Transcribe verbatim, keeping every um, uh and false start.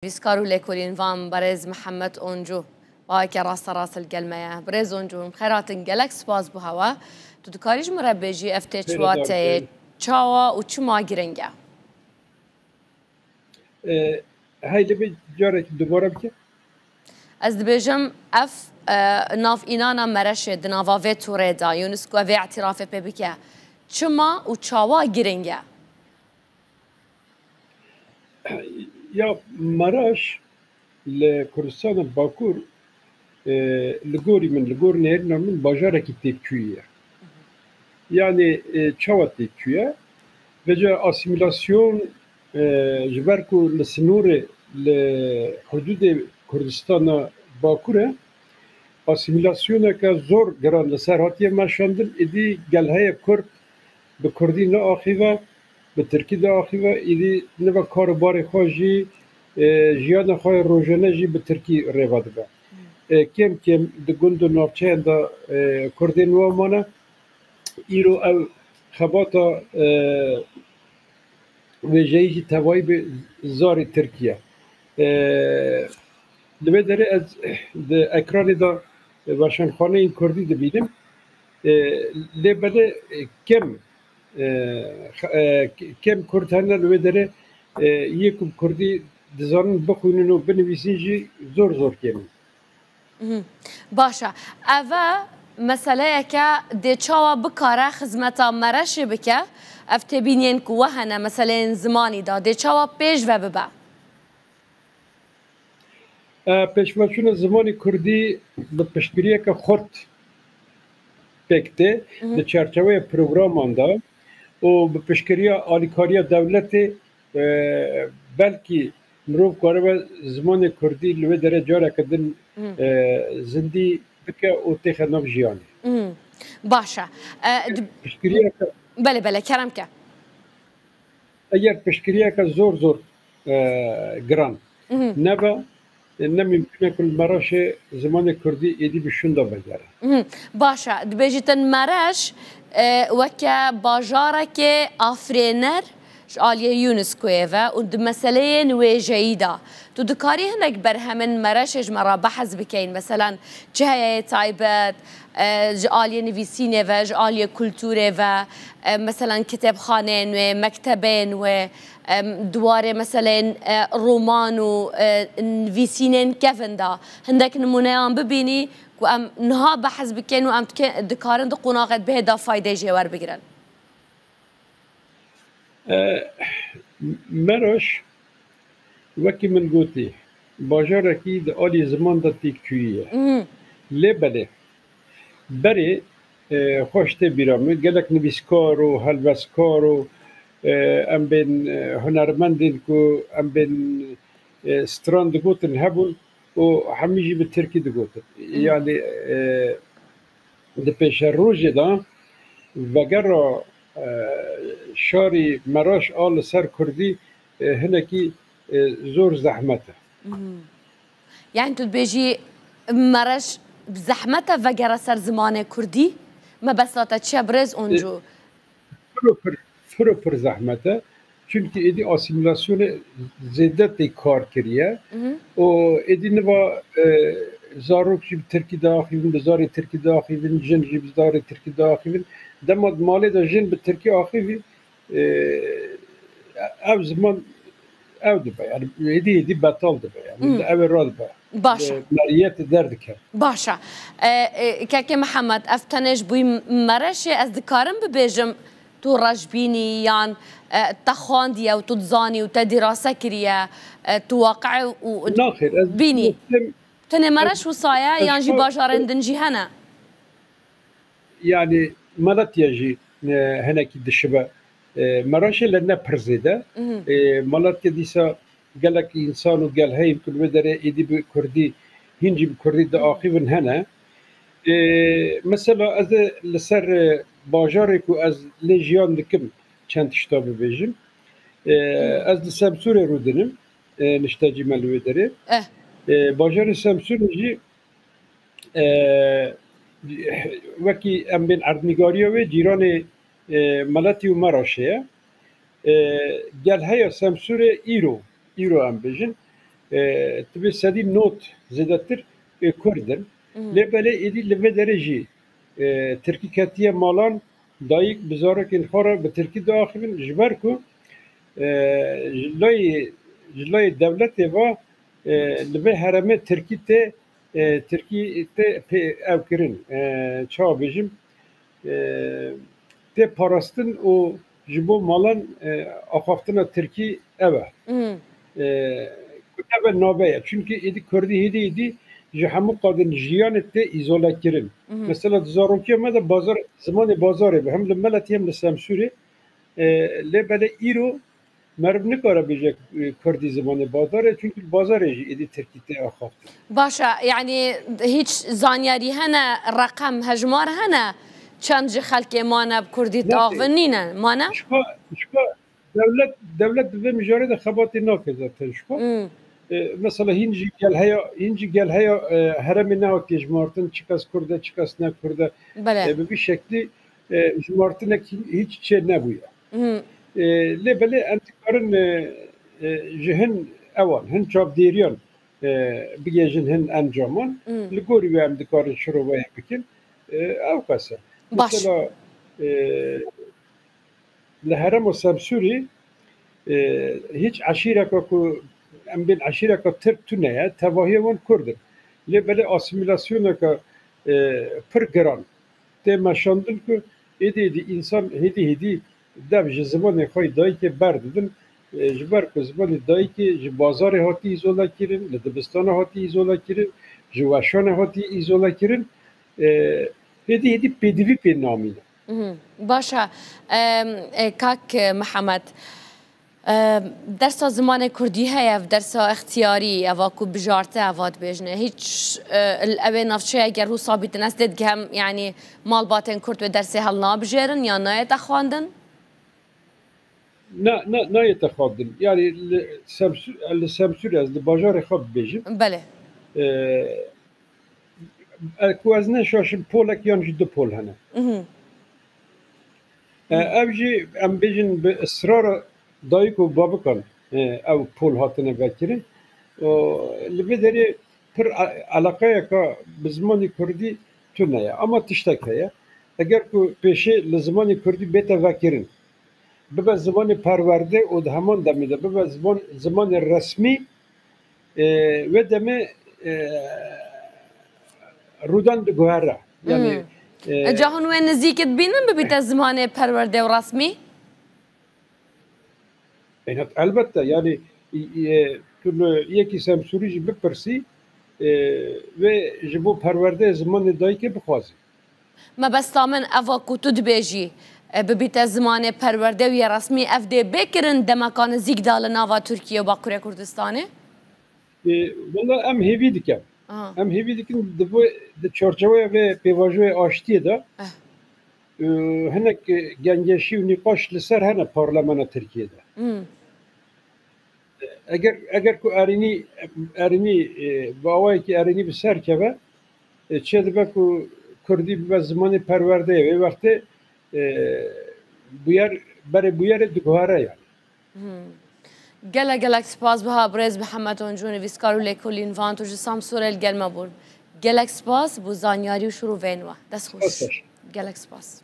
Nivîskar û lêkolîn van berêz Mihemed Oncu, wayeke rasterast li gel me ye. Birêz Oncu, xêr hatin, gelek spas bo hewa. Tu dikarî ji min re bêjî, ev têçûya te yê çawa û çima giring e? E, hey, divê carekî dubare bike. Ez dibêjim, ev, e, navînana Mereşê di nava vê torê de, UNESCO vê îtirafê pê bike. Çima û çawa giring e? Ya Mereş li Kurdistana Bakur, e, li gorî min, li gor nêrîna min bajarekî têkçûyî ye. Yanî, e, çawa têkçû ye? Vêca asîmîlasyon, e, ji ber ku li sinorê, li hudûdê Kurdistana Bakur e, asîmîlasyoneke zor giran li ser hatiye meşandin, êdî gel heye Kurd bi Kurdî neaxive, bi Tirkî diaxive, êdî niva kar û barê xwe jî, e, jiyana xwe ya rojane jî bi Tirkî rêve dibe. E, kêm kêm di gund û navçeyan de, e, Kurdên wan mane. Îro ew xebata, e, wêjeyî jî tevayî bi zarê Tirkî ye. E, li vê derê ez di ekranê de weşanxaneyên Kurdî dibînim. E, lê belê, e, kêm, e, xe-, e, kêm Kurd hene li wê derê, e, yê ku bi Kurdî dizanin bixwînin û binivîsin jî zor zor kêm in. Mhm. Baş e. Ev e meseleyeke dê çawa bikare xizmeta Mereşê bike, ev têbîniyên ku we hene, meseleyên zimanî de, dê çawa pêş ve bibe? E, pêşveçûna zimanê kurdî bi piştgiriyeke xurt pêk tê, Mhm. di çerçeveya programan de û bi piştgiriya alîkariya dewletê, e, belkî mirov karibe zimanê kurdî li wê derê careke din, Mhm. e, zindî bike û têxe nav jiyanê. Mhm. Baş e. E, di- Piştgiriyeke Belê, belê, kerem ke. Eger piştgiriyeke zor zor, e, giran Mhm. nebe, e, ne mimkun e ku li Mereşê zimanê kurdî êdî bi şûnda vegere. Mhm. Baş e, dibêjîtin Mereş, e, weke bajarekê afirêner ji aliyê UNESCOyê ve û di meseleyên wêjeyî de. Tu dikarî hinek berhemên Mereşê ji me re behs bikeyn? Meselan, çi heye yê taybet, e, ji aliyê nivîsînê ve, ji aliyê kulturê ve, e, meselan, kitêbxaneyên wê, mektebeyên wê, em, di warê meseleyên, e, roman û, e, nivîsînên kevin de hindek nimûneyan bibînî ku em niha behs bikin û em dike-, dikarin di qonaxê bihê de faydeyê jê werbigirin? E, Mereş, wekî min gotî, bajarekî di alî ziman de têkçûyî ye. Mhm. Lê belê, berê, e, xweş tê bîra min, gelek nivîskar û helbestkar û, e, em bên, e, hunermendên ku em bên, e, stran digotin hebûn û hemî jî bi tirkî digotin. Hmm. Yanî, e, di pêşerojê de vegera, e, şarî Mereş a li ser kurdî, e, hinekî, e, zor zehmet e. Hmm. Yani tu dibêjî Mereş zehmet e vegere ser zimanê kurdî? Mebesta te çi ye birêz Oncu? Pir û pir, pir û pir zehmet e. Çimkî êdî asîmîlasyonê zêde tê kar kiriye. Mhm. Û êdî niva, e, zarok jî bi tirkî diaxivin, bi zarê tirkî diaxivin, jin jî bi zarê tirkî diaxivin. Dema di malê de jin bi tirkî axivî, e, ev ziman ew dibe. Yani êdî, êdî betal dibe. Yani Hmm. ew ê radibe. Baş e. Meriyetê derdike. Baş e. E, e, Kekê Mihemed, ev tenê ji bo Mereşê ez dikarim bibêjim, tu reşbînî yan, e, te xwandiye û tu dizanî û te dîrase kiriye, e, tu waqiê û Naxêr, ez bînî. Tenê Mereş wisa ye, ez yan jî bajarên din jî hene? Yani Malatya jî, e, hinekî dişibe, e, Mereşê, lê ne pir zêde. Mhm. E, Malatya dîsa gelek însan û gel heyî ku li wê derê êdî bi kurdî, hîn jî bi kurdî diaxivin hene. E, mesela ez ê li ser, e, bajarê ku ez lê jiyan dikim çend tişta bibêjim. E, ez li Semsûrê rûdinim, e, niştecî me li wê derê. Eh. E, bajarê Semsûrê jî, e, wekî em bên erdnîgariya wê cîranê, e, Meletî û Meraşê ye. E, gel heya Semsûrê îro, îro em bêjin, e, tu bê sedî nod zêdetir, e, Kurd in. Lê belê êdî li vê derê jî, e, Tirkî ketiye malan, dayik bi zarokên xwe re bi Tirkî diaxivin, ji ber ku, e, ji layê, ji layê dewletê ve, e, li vê herêmê Tirkî tê, e, Tirkî tê pê ew kirin, e, çawa bêjim, e, tê parastin û ji bo malan, e, axaftina Tirkî ev e. E, ev e nabe ye. Çimkî êdî Kurdî hêdî êdî ji hemû qadên jiyanê tê îzole kirin. Mesela di zarokiya me de bazar, zimanê bazarê be, hem li Meletî hem li Semsûrê, e, lê belê îro meriv nikare bêje, e, Kurdî zimanê bazarê, çimkî li bazarê jî êdî Tirkî tê axaftin. Baş e, yanî hiç zanyarî hene, reqem, hejmar hene, çend ji xelkê mane bi Kurdî diaxivin nîne, mane? Ji xwe, ji xwe dewlet, dewlet di vê mijarê de xebatê nake zaten ji xwe. Hmm. E, mesela hîn jî gel heya, hîn jî gel heya, e, herêmê nehatiye jimartin, çi kes Kurd e, çi kes ne Kurd e. Belê. E, bi vî şeklî, e, jimartinek hî-, hîç çê nebûye. Hmm. E, lê belê em dikarin, e, e, ji hin ewan, hin çavdêriyan, e, bigihêjin hin encaman. Hmm. Li gorî wê em dikarin şiroveyê bikin. E, ew qas e. Baş. Mesela, e, li herêma Semsûrê, e, hîç eşîreka ku em bên eşîreka Tirk tune ye, tevahiya wan Kurd in. Lê belê asîmîlasyoneke, e, pir giran tê meşandin ku êdî êdî însan hêdî hêdî dev ji zimanê xwe yê dayikê berdidin, e, ji ber ku zimanê dayikê ji bazarê hatî îzole kirin, li dibistana hatî îzole kirin, ji weşanê hatî îzole kirin, e, hêdî hêdî pêdivî pê namîne. Mhm. Baş e. Em, e, kak Mihemed, e, dersa zimanê kurdî heye, ev dersa extiyarî, eva ku bijarte, eva dibêjine. Hiç, e, li ewê navçeya ger wisa bîtin, ez tê dighem, yanî malbatên kurd wê dersê helnabijêrin ya nayête xwendin? Na, na, nayête xwendin. Yanî li Semsû-, li Semsûrê ez li bajarê xwe bibêjim. Belê. E, e, ku ez neşaşim polek yan jî du pol hene. Mhm. E, ev jî em bêjin bi israra dayik û babikan, e, ew pol hatine vekirin. Û li vê derê pir e-, eleqeyeka bi zimanê kurdî tune ye. Ama tiştek heye. Eger ku pêşê li zimanê kurdî bête vekirin, bibe zimanê perwerde û di heman demê de bibe ziman, zimanê resmî, e, wê demê, e, rûdan diguhere. Yanî, Hmm. e, Ca hûn wê nizîkî dibînin bibîte zimanê perwerde û resmî? Elbette, yanî, e, e, tu li yekî Semsûrî jî bipirsî, e, wê ji bo perwerdeyê zimanê dayikê bixwazî. Mebesta min eva ku tu dibêjî, e, bibîte zimanê perwerde û yê resmî, ev dê bê kirin demeka nizîk de li nava Tirkiye û Bakurê Kurdistanê? E, wela em hêvî dikin. Aha. Em hêvî dikin di vê, di çarçeweya vê pêvajoyê aştiyê de, Eh. e, hinek gengeşî û nîqaş li ser hene parlemena Tirkiye de. Hmm. Eger, eger ku erênî, erênî, e, bi awayekî erênî bi ser keve, e, çêdibe ku kurdî bibe zimanê perwerdeyê. Wê wextê, e, bûyer, berê bûyerê diguhere yani. Hmm. Gelek, gelek spas biha birêz Mihemed Oncu, nivîskar û lêkolîn van, tu ji Samsûrê li gel me bûn. Gelek spas bo zanyarî û şirûveyên we. Dest xweş. Spas. Gelek spas.